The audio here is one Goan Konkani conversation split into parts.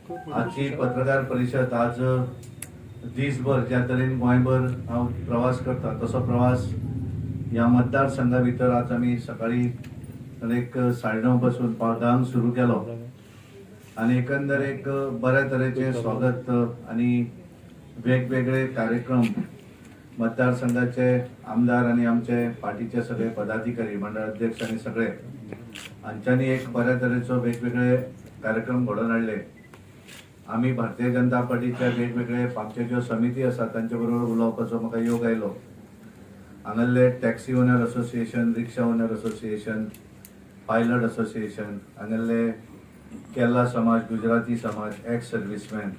आजची पत्रकार परिषद, आज दीसभर ज्या तरेन गोंयभर हांव प्रवास करता, तसो प्रवास ह्या मतदारसंघा भितर आज आमी सकाळी एक 9:30 पासून 9:45 सुरू केलो आनी एकंदर एक बऱ्या तरेचें स्वागत आनी वेगवेगळे कार्यक्रम मतदारसंघाचे आमदार आनी आमचे पार्टीचे सगळे पदाधिकारी, मंडळ अध्यक्ष आनी सगळे हांच्यांनी एक बऱ्या तरेचो वेगवेगळे कार्यक्रम घडोवन हाडले. आमी भारतीय जनता पार्टीच्या वेगवेगळे आमचे ज्यो समिती आसा, तांचे बरोबर उलोवपाचो म्हाका योग आयलो. हांगासरले taxi owner association, rickshaw owner association, pilot association, हांगासरले Kerala समाज, गुजराती समाज, एक्स सर्विसमॅन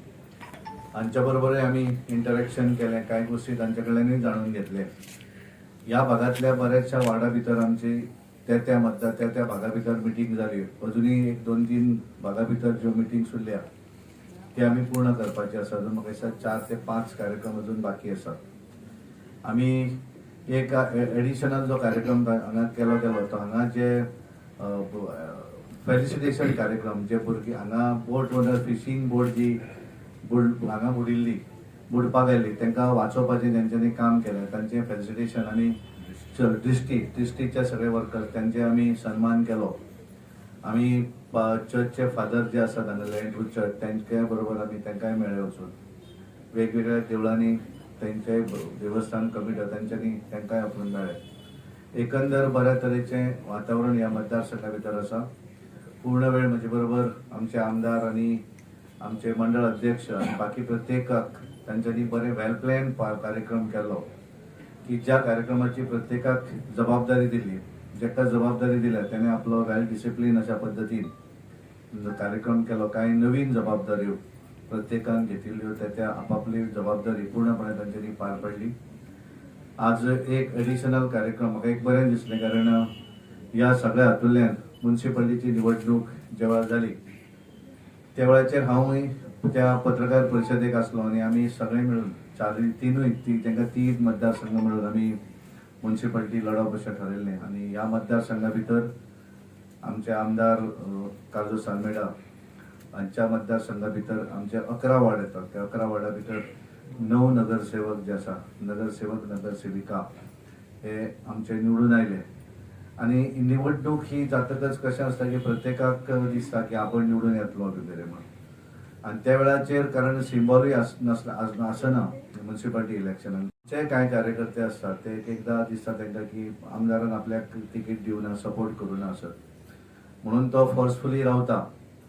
हांच्या बरोबरूय आमी इंटरेक्शन केलें. कांय गोश्टी तांचे कडल्यानूय जाणून घेतले. ह्या भागांतल्या बऱ्याचशा वार्डा भितर आमची त्या त्या मतदार त्या त्या भागा भितर मिटींग जाली. अजुनूय एक दोन तीन भागा भितर ज्यो मिटींग्स उरल्या, ते आमी पूर्ण करपाचे आसा. अजून म्हाका दिसता 4 ते 5 कार्यक्रम अजून बाकी आसात. आमी एक एडिशनल जो कार्यक्रम हांगा केलो गेलो, तो हांगा जे फेलिसिटेशन कार्यक्रम, जे भुरगीं हांगा बोट ओनर, फिशींग बोट जी बुड हांगा बुडिल्ली, बुडपाक आयली, तांकां वाचोवपाचें तेंच्यांनी काम केलें, तांचें फेलिसिटेशन आनी दृश्टी दृश्टीचे सगळे वर्कर्स, तांचे आमी सन्मान केलो. आमी चर्चचे फादर जे आसात हांगासरले, एंड्रू चर्च, तांच्या बरोबर आमी तांकांय मेळ्ळे वचून. वेगवेगळ्या देवळांनी तांचे देवस्थान कमिटी, तांच्यांनी तांकांय आपोवन मेळ्ळे. एकंदर बऱ्या तरेचें वातावरण ह्या मतदारसंघा भितर आसा. पूर्ण वेळ म्हजे बरोबर आमचे आमदार आनी आमचे मंडळ अध्यक्ष आनी बाकी प्रत्येकाक तांच्यांनी बरे वेल प्लॅन कार्यक्रम केल्लो की ज्या कार्यक्रमाची प्रत्येकाक जबाबदारी दिली, जेका जबाबदारी दिल्या त्याने आपलो वेल डिसिप्लीन अशा पद्दतीन कार्यक्रम केलो. कांय नवीन जबाबदाऱ्यो प्रत्येकान घेतिल्ल्यो, त्या त्या आपापली जबाबदारी पूर्णपणे तांच्यांनी पार पडली. आज एक एडिशनल कार्यक्रम म्हाका एक बरें दिसलें, कारण ह्या सगळ्या हातूंतल्यान मुन्सिपालिटीची निवडणूक जेव्हा जाली, त्या वेळाचेर हांवूय त्या पत्रकार परिशदेक आसलो आनी आमी सगळे मेळून चारूय तिनूय ती तांकां तीन मतदारसंघ मेळून आमी मुन्सिपालिटी लढप अशें ठरयल्लें. आनी ह्या मतदारसंघा भितर आमचे आमदार कार्लोस आल्मेडा हांच्या मतदारसंघा भितर आमचे 11 वार्ड येतात. त्या 11 वार्डा भितर 9 नगरसेवक जे आसा, नगरसेवक, नगरसेविका हे आमचे निवडून आयले. आनी निवडणूक ही जातकच कशें आसता की प्रत्येकाक दिसता की आपण निवडून येतलो वगैरे म्हणून. आनी त्या वेळाचेर कारण सिंबॉलूय आस नासला आसना म्युन्सिपालिटी इलेक्शनाक. जे कांय कार्यकर्ते आसतात, ते एक एकदां दिसता तांकां की आमदारान आपल्याक तिकीट दिवना, सपोर्ट करूं ना आसत म्हणून तो फोर्सफुली रावता.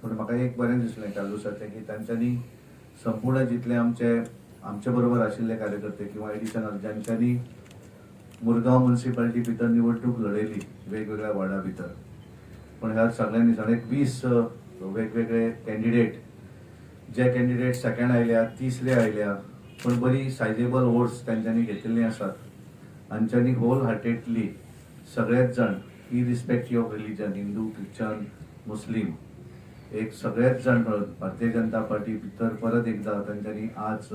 पूण म्हाका एक बरें दिसलें कार्लुसाचें की तांच्यांनी संपूर्ण जितले आमचे आमचे बरोबर आशिल्ले कार्यकर्ते किंवा एडिशनल ज्यांच्यांनी मुरगांव म्युन्सिपालिटी भितर निवडणूक लढयली वेगवेगळ्या वॉर्डा भितर, पण ह्या सगळ्यांनी साडे 20 वेगवेगळे कॅन्डिडेट, जे कॅन्डिडेट सेकंड आयल्या, तिसरे आयल्या, पण बरी सायजेबल वोट्स तांच्यांनी घेतिल्ले आसात, हांच्यांनी होल हार्टेडली सगळेच जाण, irrespective of religion, Hindu, Christian, मुस्लीम, एक सगळेच जाण मेळून भारतीय जनता पार्टी भितर परत एकदा तांच्यांनी आज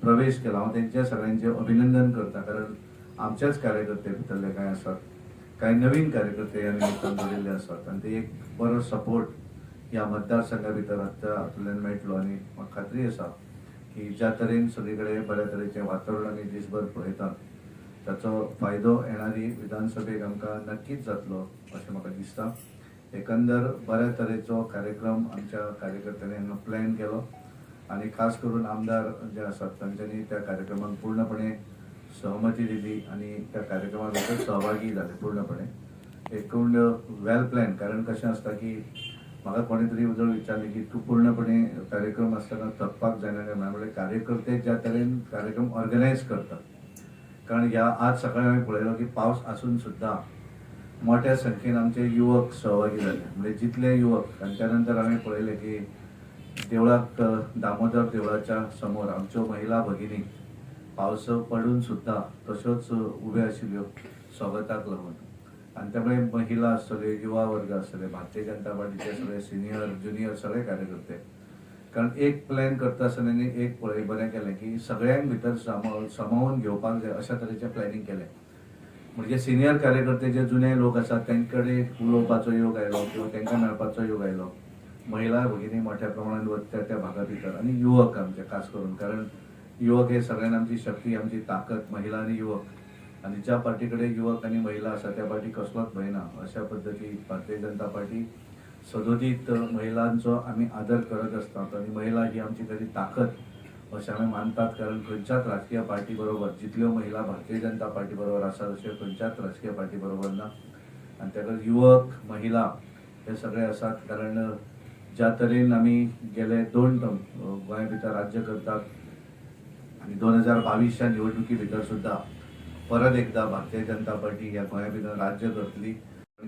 प्रवेश केला. हांव तेंचे सगळ्यांचे अभिनंदन करता, कारण आमचेच कार्यकर्ते भितरले कांय आसात, कांय नवीन कार्यकर्ते ह्या निमित्तान जोडिल्ले आसात आनी ते एक बरो सपोर्ट ह्या मतदारसंघा भितर आतां हातूंतल्यान मेळटलो. आनी म्हाका खात्री आसा की ज्या तरेन सगळे कडेन बऱ्या तरेचें वातावरण आमी दीसभर पळयतात, ताचो फायदो येणारी विधानसभेक आमकां नक्कीच जातलो अशें म्हाका दिसता. एकंदर बऱ्या तरेचो कार्यक्रम आमच्या कार्यकर्त्यांनी हांगा प्लॅन केलो आनी खास करून आमदार जे आसात, तांच्यांनी त्या कार्यक्रमाक पूर्णपणे सहमती दिली आनी त्या कार्यक्रमा भितर सहभागी जाले पूर्णपणे. एकूण वेल प्लॅन. कारण कशें आसता की म्हाका कोणी तरी उजळ विचारलें की तूं पूर्णपणे कार्यक्रम आसतना थकपाक जायना काय? म्हणलें, कार्यकर्ते ज्या तरेन कार्यक्रम ऑर्गनायज करतात, कारण ह्या आज सकाळी हांवें पळयलो की पावस आसून सुद्दां मोठ्या संख्येन आमचे युवक सहभागी जाले. म्हणजे जितले युवक, आनी त्या नंतर हांवें पळयलें की देवळाक, दामोदर देवळाच्या समोर आमच्यो महिला भगिनी पावस पडून सुद्दां तश्योच उब्यो आशिल्ल्यो स्वागताक लागून. आनी त्यामुळे महिला आसतल्यो, युवा वर्ग आसतले, भारतीय जनता पार्टीचे सगळे सिनियर, ज्युनियर सगळे कार्यकर्ते. कारण एक प्लॅन करता आसतना न्ही एक पळय बरें केलें की सगळ्यांक भितर सामावून घेवपाक जाय अशा तरेचें प्लॅनिंग केलें. म्हणजे सिनियर कार्यकर्ते, जे जुने लोक आसात, तांचे कडेन उलोवपाचो योग आयलो किंवा तांकां मेळपाचो योग आयलो. महिला भगिनी मोठ्या प्रमाणात वता त्या भागा भितर आनी युवक आमचे खास करून, कारण युवक हे सगळ्यांना आमची शक्ती, आमची ताकद, महिला आनी युवक. आनी ज्या पार्टी कडेन युवक आनी महिला आसा त्या पार्टी कसलोच भंय ना. अशा पद्दती भारतीय जनता पार्टी सदोदीत महिलांचो आमी आदर करत आसतात आनी महिला ही आमची खरी ताकद अशें आमी मानतात. कारण खंयच्याच राजकीय पार्टी बरोबर जितल्यो महिला भारतीय जनता पार्टी बरोबर आसात अशें खंयच्याच राजकीय पार्टी बरोबर ना. आनी ताका युवक, महिला हे सगळे आसात. कारण ज्या तरेन आमी गेले 2 टर्म गोंया भितर राज्य करतात आनी 2022च्या निवडणुकी भितर सुद्दां परत एकदा भारतीय जनता पार्टी ह्या गोंया भितर राज्य करतली.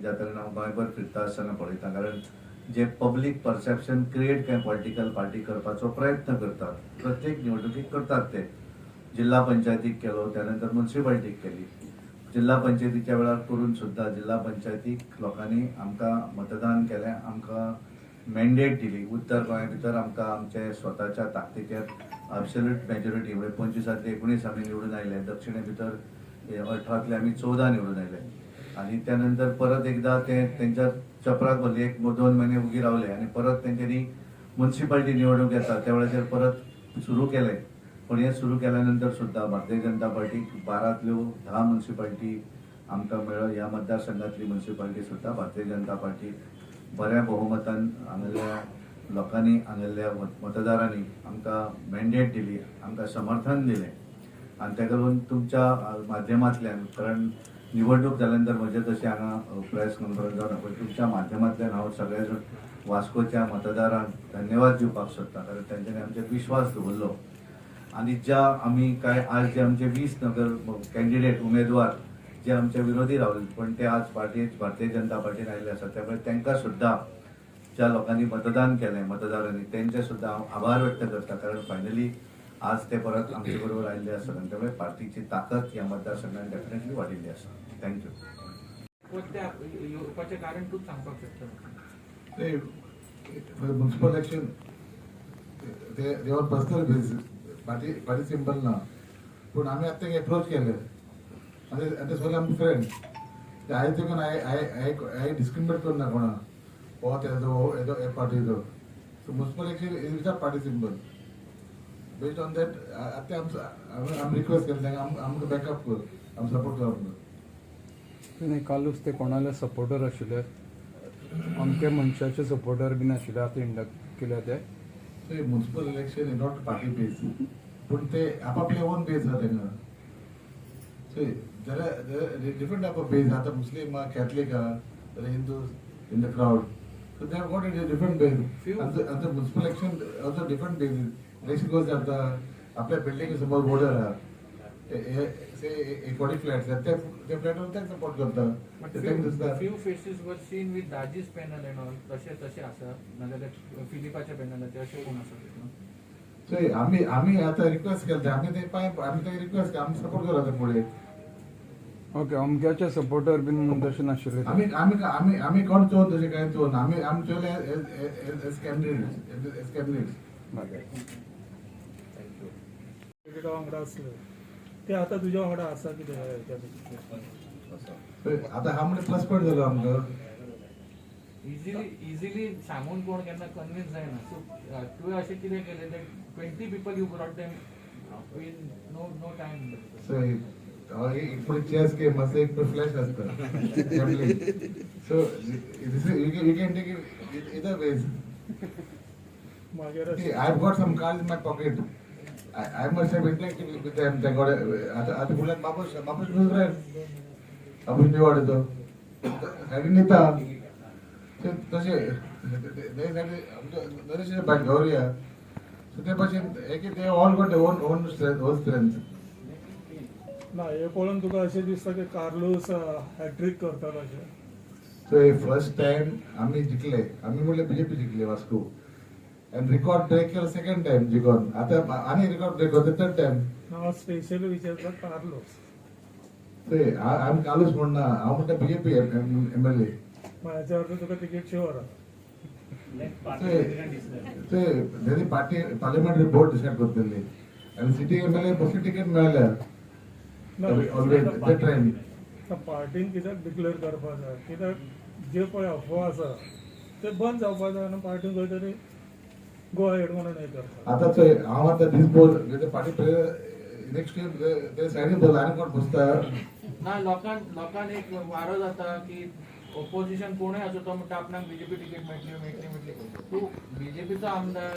ज्या तरेन हांव गोंयभर फिरता आसतना पळयता, कारण जे पब्लीक परसेप्शन क्रिएट कांय पॉलिटिकल पार्टी करपाचो प्रयत्न करतात, प्रत्येक निवडणुकीक करतात, ते जिल्हा पंचायतीक केलो, त्यानंतर म्युन्सिपाल्टीक केली. जिल्हा पंचायतीच्या वेळार करून सुद्दां जिल्हा पंचायतीक लोकांनी आमकां मतदान केलें, आमकां मॅन्डेट दिली. उत्तर गोंया भितर आमकां आमचे स्वताच्या ताकदीचेर एब्सोल्यूट मेजॉरिटी, म्हणजे 25तले 19 आमी निवडून आयले, दक्षिणे भितर 18तले आमी 14 निवडून आयले. आनी त्यानंतर परत एकदा ते तेंच्या चपराक भरली, 1-2 म्हयने उगी रावले आनी परत तेंच्यांनी म्युन्सिपाल्टी निवडणूक येता त्या वेळाचेर परत सुरू केलें. पण हें सुरू केल्या नंतर सुद्दां भारतीय जनता पार्टीक 12तल्यो 10 म्युन्सिपाल्टी आमकां मेळ्ळो. ह्या मतदारसंघातली म्युन्सिपाल्टी सुद्दां भारतीय जनता पार्टी बऱ्या बहुमतान हांगल्या लोकांनी, हांगल्या मतदारांनी आमकां मॅन्डेट दिली, आमकां समर्थन दिलें. आनी ताका लागून तुमच्या माध्यमांतल्यान, कारण निवडणूक जाल्या नंतर म्हजें तशें हांगा प्रेस कॉन्फरन्स जावना, पण तुमच्या माध्यमांतल्यान हांव सगळ्या वास्कोच्या मतदारांक धन्यवाद दिवपाक सोदता, कारण तेंच्यांनी आमचेर विश्वास दवरलो. आनी ज्या आमी काय आज जे आमचे 20 नगर कॅन्डिडेट उमेदवार जे आमच्या विरोधी रावले, पण ते आज भारतीय जनता पार्टीन आयिल्ले आसा, त्यामुळे तांकां सुद्दां ज्या लोकांनी मतदान केलें मतदारांनी तेंचे सुद्दां हांव आभार व्यक्त करता, कारण फायनली आज ते परत आमचे बरोबर आयिल्ले आसात आनी त्यामुळे पार्टीची ताकद ह्या मतदारसंघान डेफिनेटली वाडिल्ली आसा. Thank you. येवपाचें कारण तूच सांगपाक शकता. Municipal election they are personal base, party symbol ना. पूण आमी आतां एप्रोच केले आनी ते सगळे आमचे फ्रेंड ते आयज देखून I I I I discriminate करना कोणा हो तेजो हो हेजो हे पार्टीचो. So municipal election is without party symbol. Based on that आतां आमचो आमी रिक्वेस्ट केले तांकां आमकां बॅकअप कर, आम सपोर्ट कर म्हणून. नाही, कालूच ते कोणाले सपोर्टर आशिल्ले, अमके मनशाचे सपोर्टर बीन आशिल्ले, आतां इंडक्ट केल्या ते. Municipal election is not party base, पूण ते आपापले ओन बेस आहा तांकां. सो जाल्यार डिफरंट टायप ऑफ बेस आतां मुस्लीम आहा, कॅथलीक आहा, जाल्यार Hindu in the crowd, so they have got a different base. आमचो municipal election also different base. Election goes जाता आपल्या बिल्डिंग समोर बॉर्डर आहा, से 40 फ्लॅट्स, त्या फ्लॅटावर ते सपोर्ट करता, तांकां दिसता. Few faces were seen with Daji's panel and all, तशें तशें आसा नाजाल्यार फिलिपाच्या पॅनलाचे अशें कोण आसा तितून? सो आमी आमी आतां रिक्वेस्ट केले, आमी ते पांय आमी ते रिक्वेस्ट केले, आमी सपोर्ट करा फुडें. ओके, अमक्याचे सपोर्टर बीन म्हणून तशें नाशिल्ले ते. आमी आमी आमी आमी कोण चोवन तशें कांय चोवन आमी आमी चोयले एज कॅन्डिडेट्स, एज कॅन्डिडेट्स. बरें. तुज्या वांगडा आसले ते आतां तुज्या वांगडा आसा कितें ह्या आतां हा म्हणजे प्लस पॉयंट जालो आमकां. इझिली सांगून कोण केन्ना कन्विन्स जायना. सो तुवें अशें कितें केलें that 20 people you brought them in no time? So एक पण चेस गेम आसता, एक पण फ्लॅश आसता. So you can take it either ways. मागीर I have got some card in my pocket. I must have interacted with them. आतां आतां फुडल्यान बाबूश, बाबूश फ्रेंड, बाबूश निवाडेचो सायडीन दिता तशें सायडीन आमचो नरेश भाट गौरिया. सो ते भाशेन एक they all got own own own strength. ना हे पळोवन तुका अशें दिसता की कार्लूस हॅट्रीक करता अशें? सो हे फर्स्ट टायम आमी जिखले, आमी म्हणल्यार बीजेपी जिखले वास्को आनी रिकॉर्ड ब्रेक केलो सेकंड टायम जिखोन. आतां आनी रिकॉर्ड ब्रेक जाता थर्ड टायम. हांव स्पेशली विचारता कार्लूस. सो आमी कालूच म्हणना, हांव म्हणटा बीजेपी एमएलए. हाच्या अर्थ तुका तिकीट शुअर आसा? ते तेजी पार्टी पार्लिमेंटरी बोर्ड डिसायड करतली आनी सिटी एमएलए बसी तिकीट मेळ्ळ्या ऑलरेडी ते ट्रेंड. पार्टीन कित्याक डिक्लेअर करपाक जाय? कित्याक जे पळय अफवा आसा ते ते बंद जावपाक जाय आनी पार्टी खंय तरी गो अहेड म्हणून हें करता. आतां चोय हांव आतां दीसभर पार्टी नेक्स्ट इयर ते सायडीन बसला आनी कोण बसता. ना, लोकांक एक वारो जाता की ओपोजिशन कोणूय आसूं, तो म्हणटा आपणाक बीजेपी तिकीट मेळटली मेळटली मेळटली. तूं बीजेपीचो आमदार,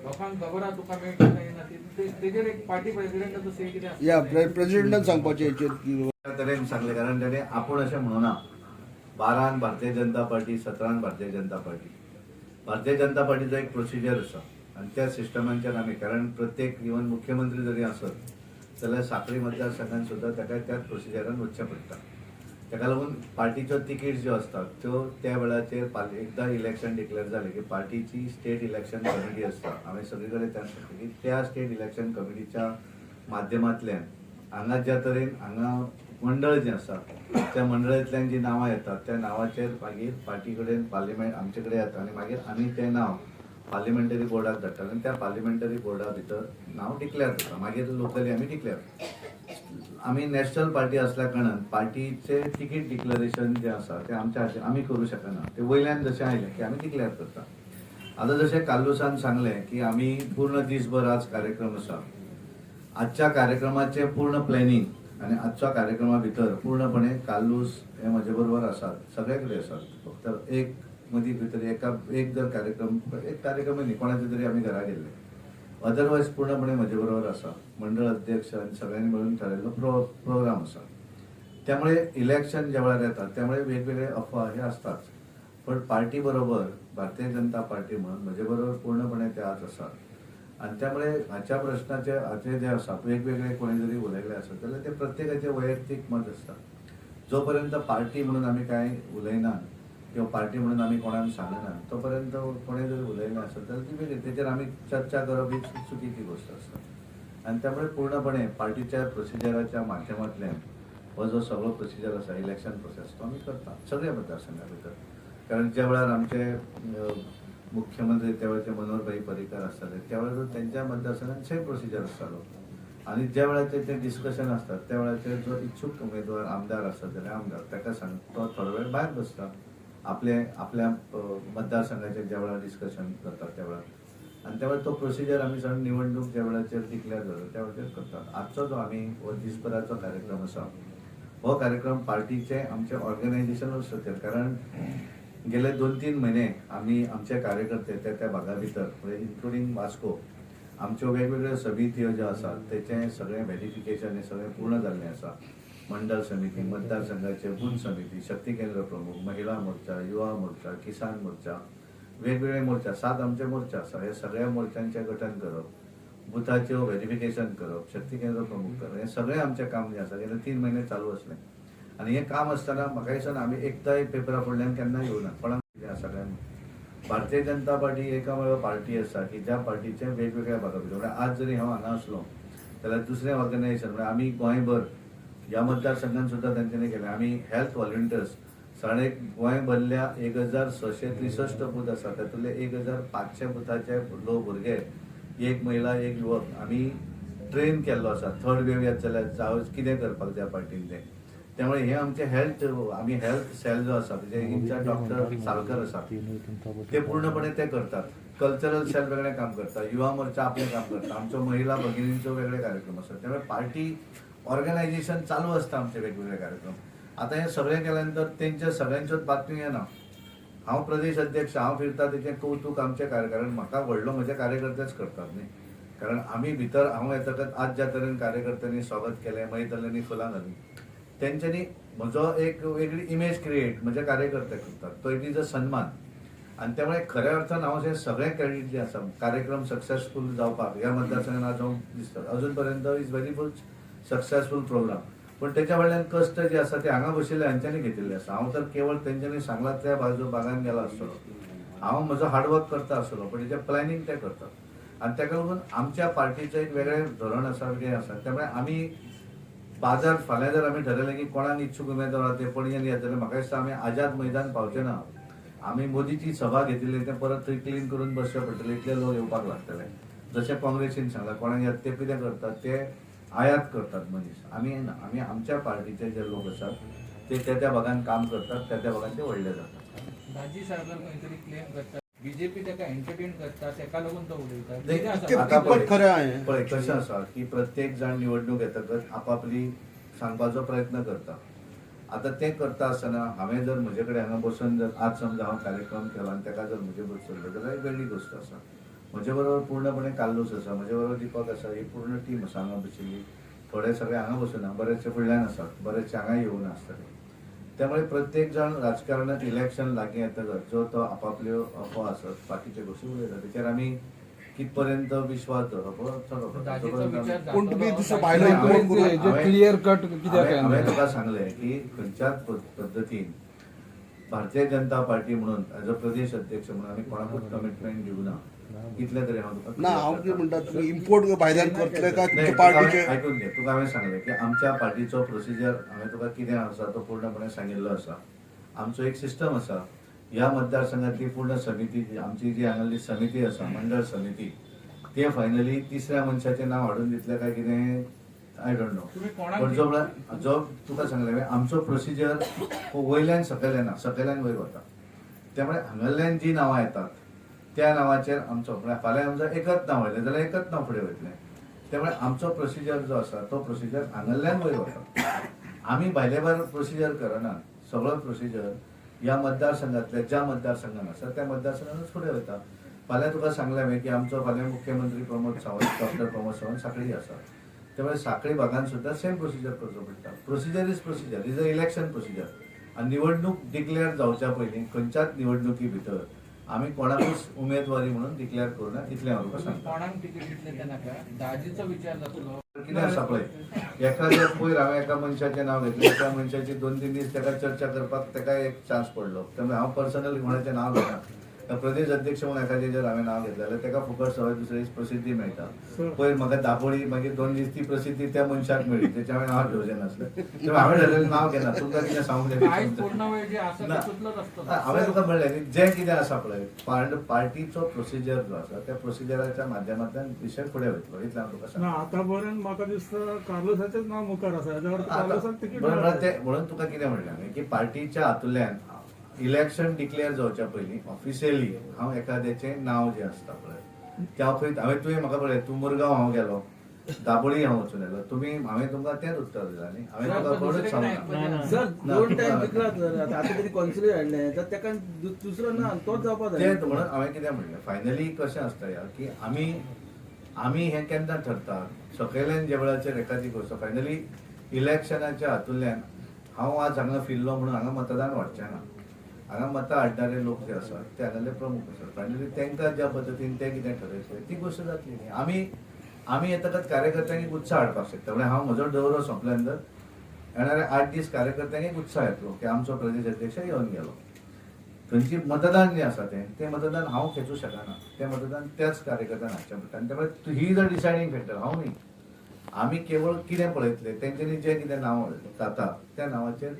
लोकांक खबर आहा तुका मेळटली काय ना ती. तेजेर एक पार्टी प्रेसिडेंटाचो से कितें आसता. या प्रेसिडेंटान सांगपाचें हेचेर की त्या तरेन सांगलें, कारण ताणें आपूण अशें म्हणुना 12 भारतीय जनता पार्टी, 17 भारतीय जनता पार्टी. भारतीय जनता पार्टीचो एक प्रोसिजर आसा आनी त्या सिस्टमांच्यान आमी, कारण प्रत्येक इवन मुख्यमंत्री जरी आसत जाल्यार साखळी मतदारसंघान सुद्दां ताका त्याच प्रोसिजरान वचचें पडटा. ताका लागून पार्टीच्यो तिकीट ज्यो आसतात त्यो त्या वेळाचेर एकदां इलेक्शन डिक्लेअर जालें की पार्टीची स्टेट इलेक्शन कमिटी आसता. हांवें सगळे कडेन त्या सांगलें की त्या स्टेट इलेक्शन कमिटीच्या माध्यमांतल्यान हांगा ज्या तरेन हांगा मंडळ जें आसा त्या मंडळांतल्यान जी नांवां येतात त्या नांवाचेर मागीर पार्टी कडेन पार्लिमेंट आमचे कडेन येता आनी मागीर आमी तें नांव पार्लिमेंटरी बोर्डाक धाडटात आनी त्या पार्लिमेंटरी बोर्डा भितर नांव डिक्लेअर करता. मागीर लोकली आमी डिक्लेअर, आमी नॅशनल पार्टी असल्या कारणान पार्टीचे तिकीट डिक्लरेशन जें आसा तें आमच्या हातीन आमी करूं शकना. ते वयल्यान जशें आयलें की आमी डिक्लेअर करता. आतां जशें कार्लुसान सांगलें की आमी पूर्ण दीसभर आज कार्यक्रम आसा, आजच्या कार्यक्रमाचें पूर्ण प्लॅनिंग आनी आजच्या कार्यक्रमा भितर पूर्णपणे कार्लूस हे म्हजे बरोबर आसात, सगळे कडेन आसात. फक्त एक मदीं भितर एका एक जर कार्यक्रम एक कार्यक्रम न्ही कोणाचे तरी आमी घरा गेल्ले, अदरवायज पूर्णपणे म्हजे बरोबर आसा. मंडळ अध्यक्ष आनी सगळ्यांनी मेळून थारायल्लो प्रोग्राम आसा. त्यामुळे इलेक्शन ज्या वेळार येता त्यामुळे वेगवेगळे अफवा हे आसताच, पण पार्टी बरोबर भारतीय जनता पार्टी म्हणून म्हजे बरोबर पूर्णपणे ते आज आसात. आनी त्यामुळे हाच्या प्रश्नाचे हाचे जे आसा वेगवेगळे कोणी जरी उलयले आसत जाल्यार ते प्रत्येकाचे वैयक्तीक मत आसता. जो पर्यंत पार्टी म्हणून आमी कांय उलयना किंवा पार्टी म्हणून आमी कोणाक सांगना तो पर्यंत कोणी जरी उलयलें आसत जाल्यार ती वेगळी, तेचेर आमी चर्चा करप ही चुकीची गोश्ट आसता. आनी त्यामुळे पूर्णपणे पार्टीच्या प्रोसिजराच्या माध्यमांतल्यान हो जो सगळो प्रोसिजर आसा इलेक्शन प्रोसेस तो आमी करता सगळ्या मतदारसंघा भितर. कारण ज्या वेळार आमचे मुख्यमंत्री त्या वेळाचे मनोहरभाई पर्रीकर आसताले त्या वेळार त्यांच्या मतदारसंघात सेम प्रोसिजर आसतालो आनी ज्या वेळाचेर ते डिस्कशन आसतात त्या वेळाचेर जो इच्छूक उमेदवार आमदार आसत जाल्यार आमदार ताका सांग तो थोडो वेळ भायर बसता आपले आपल्या मतदारसंघाचेर ज्या वेळार डिस्कशन जाता त्या वेळार. आनी त्या वेळार तो प्रोसिजर आमी सगळी निवडणूक ज्या वेळाचेर डिक्लेअर जाता त्या वेळाचेर करतात. आजचो जो आमी हो दीसभराचो कार्यक्रम आसा हो कार्यक्रम पार्टीचे आमचे ऑर्गनायझेशनल स्ट्रक्चर, कारण गेले 2-3 महिने आमी आमचे कार्यकर्ते त्या त्या भागा भितर म्हणजे इन्क्लुडींग वास्को आमच्यो वेगवेगळ्यो समित्यो ज्यो आसात तेचें सगळें व्हेरिफिकेशन हें सगळें पूर्ण जाल्लें आसा. मंडळ समिती, मतदारसंघाचे बूथ समिती, शक्ती केंद्र प्रमुख, महिला मोर्चा, युवा मोर्चा, किसान मोर्चा, वेगवेगळे मोर्चा, 7 आमचे मोर्चा आसा. हे सगळ्या मोर्चांचें गठन करप, बुथाच्यो व्हेरिफिकेशन करप, शक्ती केंद्र प्रमुख करप, हें सगळें आमचें काम जें आसा गेले 3 महिने चालू आसलें. आनी हें काम आसतना म्हाका दिसना आमी एकदांय पेपरा फुडल्यान केन्ना येवना कोणाक कितें आसा काय म्हणून. भारतीय जनता पार्टी एकमेव पार्टी आसा की ज्या पार्टीचे वेगवेगळ्या भागा भितर, म्हळ्यार आज जरी हांव हांगा आसलो जाल्यार दुसरें ऑर्गनायझेशन म्हळ्यार आमी गोंयभर ह्या मतदारसंघान सुद्दां तेंच्यांनी केलें. आमी हेल्थ व्हॉलंटियर्स साडे गोंय भरल्या 1663 बूथ आसा तातूंतले 1500 बुथाचे लोक भुरगे, 1 महिला 1 युवक आमी ट्रेन केल्लो आसा. थर्ड वेव येत जाल्यार जावं कितें करपाक जाय पार्टीन तें. त्यामुळे हे आमचे हेल्थ, आमी हेल्थ सेल जो आसा तेजे इन्चार्ज डॉक्टर सालकर आसा ते पूर्णपणे ते करतात. कल्चरल सेल वेगळें काम करता, युवा मोर्चा आपलें काम करता, आमचो महिला भगिनींचो वेगळे कार्यक्रम आसा. त्यामुळे पार्टी ऑर्गनायझेशन चालू आसता आमचे वेगवेगळे कार्यक्रम. आतां हें सगळें केल्या नंतर तेंच्या सगळ्यांच्योच बातम्यो येना. हांव प्रदेश अध्यक्ष, हांव फिरता तेचें कौतूक आमचे कार्य, कारण म्हाका व्हडलो म्हजे कार्यकर्तेच करतात न्ही. कारण आमी भितर हांव येतकच आज ज्या तरेन कार्यकर्त्यांनी स्वागत केलें, मागीर फुलां घालीं, तेंच्यांनी म्हजो एक वेगळी इमेज क्रिएट म्हजे कार्यकर्ते करतात, तो it is a सन्मान. आनी त्यामुळे खऱ्या अर्थान हांव हें सगळें क्रेडीट जें आसा कार्यक्रम सक्सेसफूल जावपाक ह्या मतदारसंघान आज हांव दिसता अजून पर्यंत is very full successful programme. पूण तेच्या फाटल्यान कश्ट जे आसा ते हांगा बशिल्ले हांच्यांनी घेतिल्ले आसा. हांव तर केवळ तेंच्यांनी सांगलां त्या बाजू भागान गेला आसतलो, हांव म्हजो हार्डवर्क करता आसतलो, पण तेजें प्लॅनिंग ते करतात. आनी ताका लागून आमच्या पार्टीचें एक वेगळें धोरण आसा, वेगळें आसा. त्यामुळे आमी बाजार फाल्यां जर आमी ठरयलें की कोणाक इच्छूक उमेदवार आहा ते पणजेन येत जाल्यार म्हाका दिसता आमी आझाद मैदान पावचे ना. आमी मोदीची सभा घेतिल्ली तें परत थंय क्लीन करून बसचें पडटलें, इतले लोक येवपाक लागतले. जशें काँग्रेसीन सांगलां कोणाक येत ते कितें करतात ते आयात करतात मनीस. आमी ना, आमी आमच्या पार्टीचे जे लोक आसात ते त्या त्या भागान काम करतात, त्या त्या भागान ते व्हडले जातात. दाजी सारकार खंय तरी क्लेम करता, बीजेपी ताका एंटरटेन करता, तेका लागून तो उलयता. नाही, कितें आसा? आता कितपत पळय, खरें आहे? पळय कशें आसा की प्रत्येक जाण निवडणूक येतकच आपापली सांगपाचो प्रयत्न करता. आतां तें करता आसतना हांवें जर म्हजे कडेन हांगा बसून जर आज समजा हांव कार्यक्रम केलो आनी ताका जर म्हजे बरोबर चल्लो जाल्यार एक वेगळी गोश्ट आसा. म्हजे बरोबर पूर्णपणे कार्लूस आसा, म्हजे बरोबर दीपक आसा, ही पूर्ण टीम आसा हांगा बशिल्ली. थोडे सगळे हांगा बसून बरेचशे फुडल्यान आसात, बरेचशे हांगा येवन आसतले. त्यामुळे प्रत्येक जाण राजकारणात इलेक्शन लागीं येतकच जो तो आपापल्यो अफवा आसत बाकीच्यो गोश्टी उलयता, तेचेर आमी कितपर्यंत विश्वास दवरप हो चलो. दाजीचो विचार पूण तुम्ही जातलो, दुसरो दाजी- भायलो हांवें- इम्पोर्ट करून हांवें- क्लियर कट कित्याक हांवें तुका सांगलें की खंयच्याच पद्दतीन भारतीय जनता पार्टी म्हणून एज अ प्रदेश अध्यक्ष म्हणून आमी कोणाकूच कमिटमेंट दिवना, इतलें तरी हांव तुका ना, हांव कितें म्हणटा, तुमी इम्पोर्ट भायल्यान करतले काय नाही, तुमच्या तुका हांवें पार्टीचे? आयकून घे, तुका हांवें सांगलें की आमच्या पार्टीचो प्रोसिजर हांवें तुका कितें आसा तो पूर्णपणे सांगिल्लो आसा. आमचो एक सिस्टम आसा. ह्या मतदारसंघातली पूर्ण समिती जी आमची जी हांगासरली समिती आसा, मंडळ समिती, ते फायनली तिसऱ्या मनशाचें नांव हाडून दितले काय कितें I don't know. तुम्ही कोणाक पण जो म्हळ्यार जो तुका सांगलें हांवें, आमचो प्रोसिजर हो वयल्यान सकयल येना, सकयल्यान वयर वता. त्यामुळे हांगासरल्यान जी नांवां येतात त्या नांवाचेर आमचो, म्हळ्यार फाल्यां आमचो एकच नांव आयलें जाल्यार एकच नांव फुडें वयतलें. त्यामुळे आमचो प्रोसिजर जो आसा तो प्रोसिजर हांगासरल्यान वयर वता. आमी भायले भायर प्रोसिजर करना. सगळो प्रोसिजर ह्या मतदारसंघातल्या ज्या मतदारसंघान आसा त्या मतदारसंघानूच फुडें वयता. फाल्यां तुका सांगलें हांवें की आमचो फाल्यां मुख्यमंत्री प्रमोद सावंत, डॉक्टर प्रमोद सावंत सांखळी आसा, त्यामुळे सांखळी भागान सुद्दां सेम प्रोसिजर करचो पडटा. Procedure is procedure, is a election procedure. आनी निवडणूक डिक्लेअर जावच्या पयलीं खंयच्याच निवडणुकी भितर आमी कोणाकूच उमेदवारी म्हणून डिक्लेअर करूना, इतलें हांव तुका तुम्ही सांगता. कोणाक तिकीट दितले ते नाका, दाजीचो विचार जातलो. कितें आसा पळय, एका जर पयर हांवें एका मनशाचें नांव घेतलें, त्या मनशाची 2-3 दीस ताका चर्चा करपाक ताका एक चान्स पडलो. त्यामुळे हांव पर्सनली कोणाचें नांव घेना. प्रदेश अध्यक्ष म्हणून एकाचें जर हांवें नांव घेतलें जाल्यार ताका फुकट सवाय दुसरे दीस प्रसिद्धी मेळटा. पयर म्हाका दाबोळी मागीर 2 दीस ती प्रसिद्धी त्या मनशाक मेळ्ळी, तेचें हांवें नांव घेवचें नासलें. त्यामुळे हांवें ठरयलें नांव घेना, तुमकां कितें सांगूंक जाय आयज पूर्ण वेळ जे आसा ना. तितूंतलोच आसतलो. हांवें तुका म्हणलें न्ही, जें कितें आसा पळय पार्टीचो प्रोसिजर जो आसा त्या प्रोसिजराच्या माध्यमांतल्यान विशय फुडें वयतलो, इतलें हांव तुका ना, सांगता. आतापर्यंत म्हाका दिसता कार्लुसाचेच नांव मुखार आसा. हेज्या अर्थ कार्लुसाक तिकीट म्हणून मेळटा. ते म्हणून तुका कितें म्हणलें हांवें की पार्टीच्या हातूंतल्यान इलेक्शन डिक्लेअर जावच्या पयलीं ऑफिशियली हांव एखाद्याचें नांव जें आसता पळय त्या खंय हांवें तुवें म्हाका पळय, तूं मुरगांव हांव गेलो, दाबोळी हांव वचून आयलो, तुमी हांवें तुमकां तेंच उत्तर दिलां न्ही, हांवें तुका कोणूच सांगना. सर, ना, 2 टायम तुका- जिखला सर, आता तरी कॉन्सिलर हाडलें तर ताका दुसरो ना, तोच जावपा जाय. तें म्हणून हांवें कितें म्हणलें, फायनली कशें आसता ह्या की आमी आमी हें केन्ना ठरता, सकयल्यान ज्या वेळाचेर एखादी गोश्ट फायनली इलेक्शनाच्या हातूंतल्यान हांव आज हांगा फिरलो म्हणून हांगा मतदान वाडचें ना. हांगा मतां हाडणारे लोक जे आसात ते हांगासरले प्रमुख आसात. फायनली तांकां ज्या पद्दतीन ते कितें ठरयतले ती गोश्ट जातली न्ही. आमी आमी येतकच कार्यकर्त्यांक एक उत्साह हाडपाक शकता. म्हळ्यार हांव म्हजो दौरो सोंपल्या नंतर येणारे 8 दीस कार्यकर्त्यांक एक उत्साह येतलो की आमचो प्रदेश अध्यक्ष येवन गेलो. थंयची मतदान जें आसा तें तें मतदान हांव खेचूं शकना, तें मतदान त्याच कार्यकर्त्यान हाडचें पडटा. आनी त्यामुळे he is a deciding factor, हांव न्ही. आमी केवळ कितें पळयतले, तेंच्यांनी जें कितें नांव जाता त्या नांवाचेर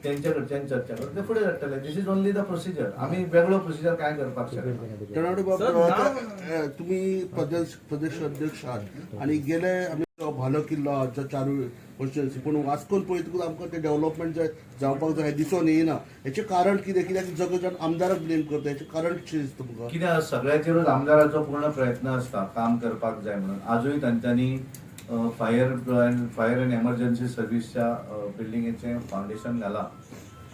तेंच्या कडच्यान चर्चा करून ते फुडें धाडटले. This is only the procedure. आमी वेगळो प्रोसिजर कांय करपाक शकना. तणावडे बाब, सर, आता, तुम्ही प्रदेश प्रदेश अध्यक्ष आहात आणि गेले आमी भालो किल्लो आहा जो चारूय कॉन्स्टिट्युएन्सी, पूण वास्कोन पळयतकूच आमकां ते डेव्हलपमेंट जाय जावपाक जाय हें दिसून येना. हेचें कारण कितें? कित्याक सगळे जाण आमदाराक ब्लेम करता, हेचें कारण कितें दिसता तुमकां? कितें आसा, सगळ्याचेरूच आमदाराचो पूर्ण प्रयत्न आसता काम करपाक जाय म्हणून. आजूय तांच्यांनी फायर अँड एमर्जन्सी सर्विसच्या बिल्डिंगेचें फावंडेशन घालां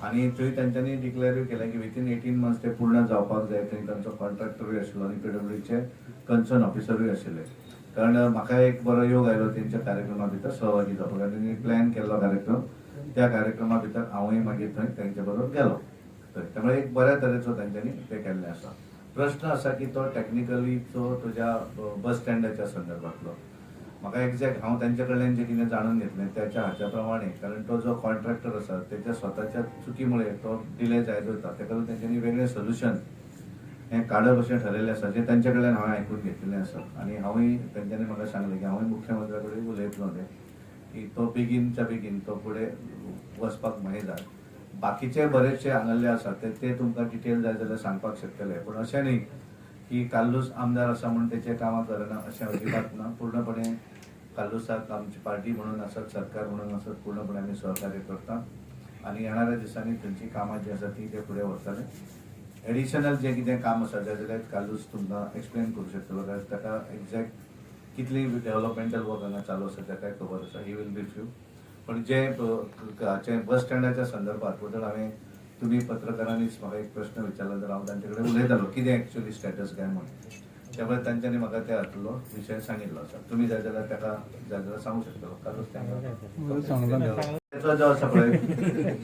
आनी थंय तांच्यांनी डिक्लेरूय केलें की विथीन 18 मंथ्स ते पूर्ण जावपाक जाय. थंय तांचो कॉन्ट्रॅक्टरूय आशिल्लो आनी पीडब्ल्यूचे कन्सर्न ऑफिसरूय आशिल्ले. कारण म्हाका एक बरो योग आयलो तेंच्या कार्यक्रमा भितर सहभागी जावपाक आनी तेंणी प्लॅन केल्लो कार्यक्रम, त्या कार्यक्रमा भितर हांवूय मागीर थंय तेंचे बरोबर गेलो थंय. त्यामुळे एक बऱ्या तरेचो तेंच्यांनी ते केल्लें आसा. प्रश्न आसा की तो टॅक्निकली जो तुज्या बस स्टँडाच्या संदर्भातलो म्हाका एक्झॅक्ट हांव तेंच्या कडल्यान जें कितें जाणून घेतलें त्याच्या हाच्या प्रमाणे, कारण तो जो कॉन्ट्रॅक्टर आसा तेच्या स्वताच्या चुकीमुळे तो डिले जायत वता, ताका लागून तेंच्यांनी वेगळें सोल्युशन हें काडप अशें ठरयल्लें आसा, जें तेंच्या कडल्यान हांवें आयकून घेतिल्लें आसा. आनी हांवूय तेंच्यांनी म्हाका सांगलें की हांवूय मुख्यमंत्र्या कडेन उलयतलो तें की तो बेगीनच्या बेगीन तो फुडें वचपाक मागीर जाय. बाकीचे बरेचशे हांगासरले आसा ते तुमकां डिटेल जाय जाल्यार सांगपाक शकतले, पूण अशें न्ही की कार्लूस आमदार आसा म्हूण तेचें कामां करना अशें अजिबात ना. पूर्णपणे कार्लूसाक आमची पार्टी म्हणून आसत, सरकार म्हणून आसत, पूर्णपणे आमी सहकार्य करता आनी येणाऱ्या दिसांनी थंयची कामां जी आसा ती ते फुडें व्हरतले. एडिशनल जें कितें काम आसा जाय जाल्यार कालूच तुमकां एक्सप्लेन करूं शकतलो, कारण ताका एग्जॅक्ट कितली डेव्हलपमेंटल वर्क हांगा चालू आसा ताकाय खबर आसा. He will brief you. पण जे हाचे बस स्टँडाच्या संदर्भात बद्दल हांवें तुमी पत्रकारांनीच म्हाका एक प्रश्न विचारला तर हांव तांचे कडेन उलयतालो कितें एक्चुअली स्टेटस काय म्हणून. त्यामुळे तांच्यांनी म्हाका त्या हातूंतलो विशय सांगिल्लो आसा. तुमी जाय जाल्यार ताका जाय जाल्यार सांगू शकतलो कालूच तांकां सांगलां. त्याचो जो आसा पळय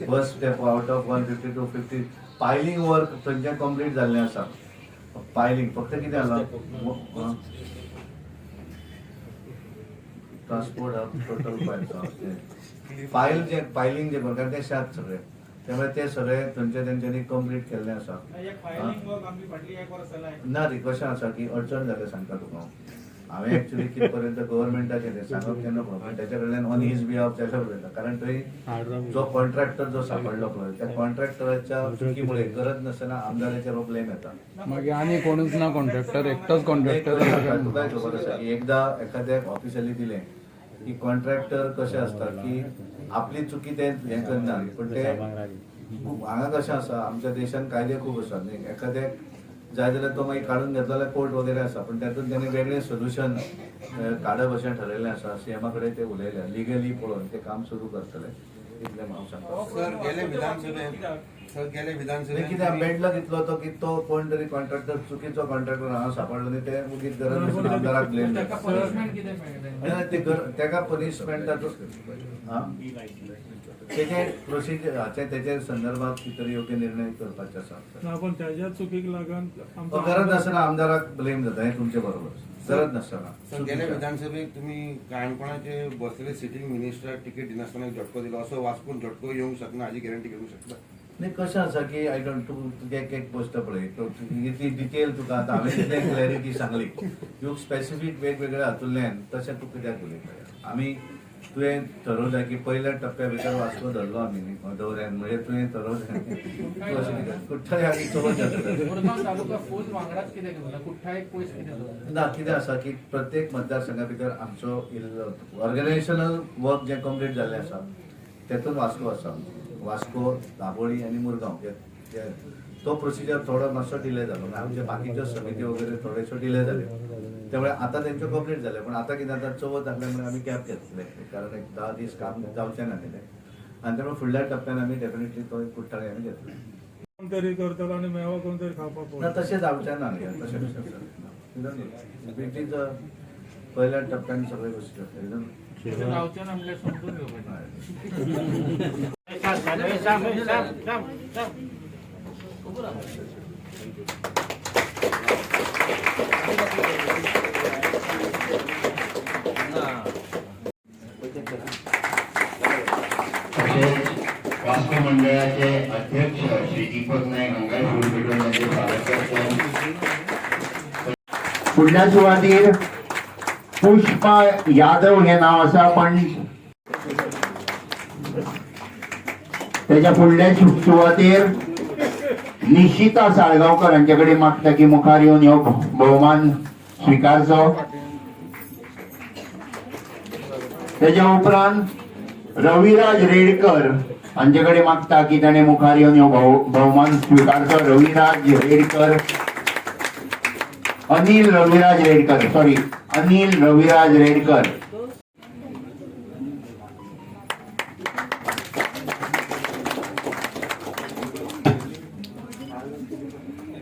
bus depot out of 152 50 piling work थंयचें कंप्लीट जाल्लें आसा. पायलिंग फक्त कितें जाला, ट्रान्सपोर्ट टोटल पायल जे पायलिंग जे कारण ते शात सगळे, त्यामुळे ते सगळे थंयचे तेंच्यांनी कंप्लीट केल्लें आसा. ना रे, कशें आसा की अडचण जालें सांगता तुका हांव. हांवें एक्चुअली कित पर्यंत गव्हर्मेंटाचें तें सांगप केन्ना पळय, पण त्याच्या कडल्यान ऑन his behalf जाल्यार उलयता, कारण थंय जो कॉन्ट्रॅक्टर जो सापडलो पळय त्या कॉन्ट्रॅक्टराच्या चुकीमुळे गरज नासतना आमदाराचेर हो ब्लेम येता. मागीर आनी कोणूच ना कॉन्ट्रॅक्टर, एकटोच कॉन्ट्रॅक्टर. तुकाय खबर आसा की एकदा एखाद्या ऑफिशियली दिलें की कॉन्ट्रॅक्टर कशें आसता की आपली चुकी ते हें करना, पण ते खूब हांगा कशें आसा आमच्या देशान कायदे खूब आसात न्ही, एखाद्याक जाय जाल्यार तो मागीर काडून घेतलो जाल्यार कोर्ट वगैरे आसा, पण तातूंत तेणे वेगळें सोल्युशन काडप अशें ठरयल्लें आसा. सीएमा कडेन ते उलयले, लिगली पळोवन ते काम सुरू करतले इतलें हांव सांगता. सर गेले विधानसभेत, सर गेले विधानसभेत कित्याक बेडलक इतलो तो की तो कोण तरी कॉन्ट्रॅक्टर चुकीचो कॉन्ट्रॅक्टर हांगा सापडलो न्ही, ते उगीच गरज नासतना आमदाराक ब्लेम ताका पनिशमेंट कितें मेळ्ळें? ते ताका पनिशमेंट तेजे प्रोसिजर हाचे तेजे संदर्भात कितें तरी योग्य निर्णय करपाचे आसा. ना, पण त्याच्या चुकीक लागून तो गरज नासतना आमदाराक ब्लेम जाता हें तुमचें बरोबर, गरज नासतना. सर गेल्या विधानसभेत तुम्ही काणकोणाचे बसलेले सिटींग मिनिस्टर तिकीट दिनासतना एक झटको दिलो, असो वास्कोन झटको येवंक शकना हाजी गॅरंटी घेवंक शकता? न्ही, कशें आसा की I don't, तूं तुगे एक एक गोश्ट पळय, इतली डिटेल तुका आतां हांवें कितें क्लॅरिटी सांगली, you specific वेगवेगळ्या हातूंतल्यान तशें तूं कित्याक उलयता? आमी तुवें ठरवलें की पयल्या टप्प्या भितर वास्को धरलो आमी न्ही दवऱ्यान, म्हणजे तुवें ठरवलें तूं अशें कित्याक कुठ्ठाळी आमी चवथ जाता. मुरगांव तालुका फूल वांगडाच कित्याक घेवना, कुठ्ठाळीक पयस कितें दवरला? ना, कितें आसा की प्रत्येक मतदारसंघा भितर आमचो ऑर्गनायझेशनल वर्क जें कंप्लीट जाल्लें आसा तेतून वास्को आसा, वास्को, दाबोळी आनी मुरगांव तो प्रोसिजर थोडो मातसो डिले जालो, म्हणजे आमचे बाकीच्यो समिती वगैरे थोडेशो डिले जाल्यो, त्यामुळे आता तेंच्यो कंप्लीट जाले. पण आता कितें जाता, चवथ जाल्ले म्हणून आमी गॅप घेतले, कारण एक 10 दीस काम जावचें ना कितें, आनी त्यामुळे फुडल्या टप्प्यान आमी डेफिनेटली तो कुठ्ठाळी आमी घेतले. कोण तरी करतलो आनी मेवा कोण तरी खावपाक ना, पडलो. तशें जावचें ना न्ही, तशें कशें जातलें? It is पयल्या टप्प्यान सगळे गोश्टी जातले. तशें जावचें ना म्हणल्यार समजून घेवपाचें. तसेच वास्को मंडळाचे अध्यक्ष श्री दीपक नाईक हांकांय फूल भेटून तांचें स्वागत करता. फुडल्या सुवातीर पुष्पा यादव हे नाव आसा, पण तेच्या फुडल्या सुवातेर निशिता साळगांवकर हांचे कडेन मागता की मुखार येवन हो भोवमान स्विकारचो. तेच्या उपरांत रविराज रेडकर हांचे कडेन मागता की ताणें मुखार येवन हो भोवमान स्विकारचो. रविराज रेडकर, अनिल रविराज रेडकर, सॉरी, अनिल रविराज रेडकर.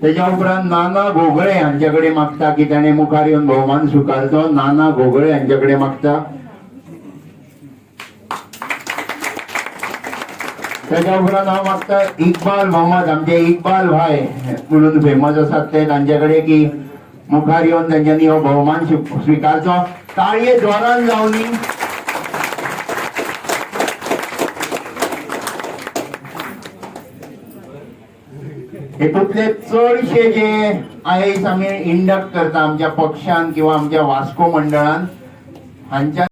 त्याच्या उपरांत नाना घोगळे हांच्याकडे मागता की ताणें मुखार येवन भोवमान स्विकारचो. नाना घोगळे हांच्याकडे मागता. त्याच्या उपरांत हांव मागता इक्बाल मोहम्मद, आमचे इक्बाल भाय म्हणून फेमस आसात ते, तांच्याकडे की मुखार येवन तेंच्यांनी हो भोवमान स्विकारचो. ताळये जोरान जावनी. हेतूंतले चडशे जे आयज आमी इंडक्ट करता आमच्या पक्षान किंवा आमच्या वास्को मंडळान हांच्या.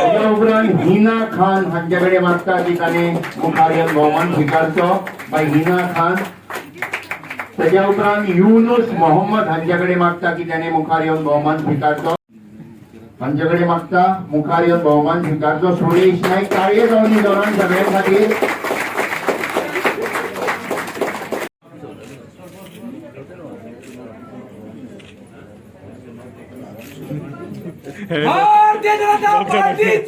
तेच्या उपरांत हिना खान हांचे कडेन मागता की ताणें मुखार येवन भोवमान स्विकारचो, बाय हिना खान. तेच्या उपरांत युनुस मोहम्मद हांचे कडेन मागता की ताणें मुखार येवन भोवमान स्विकारचो. हांचे कडेन मागता मुखार येवन भोवमान स्विकारचो. सुरेश नाईक. ताळये जावनी जोरान सगळ्यां खातीर. भारतीय जनता पार्टी.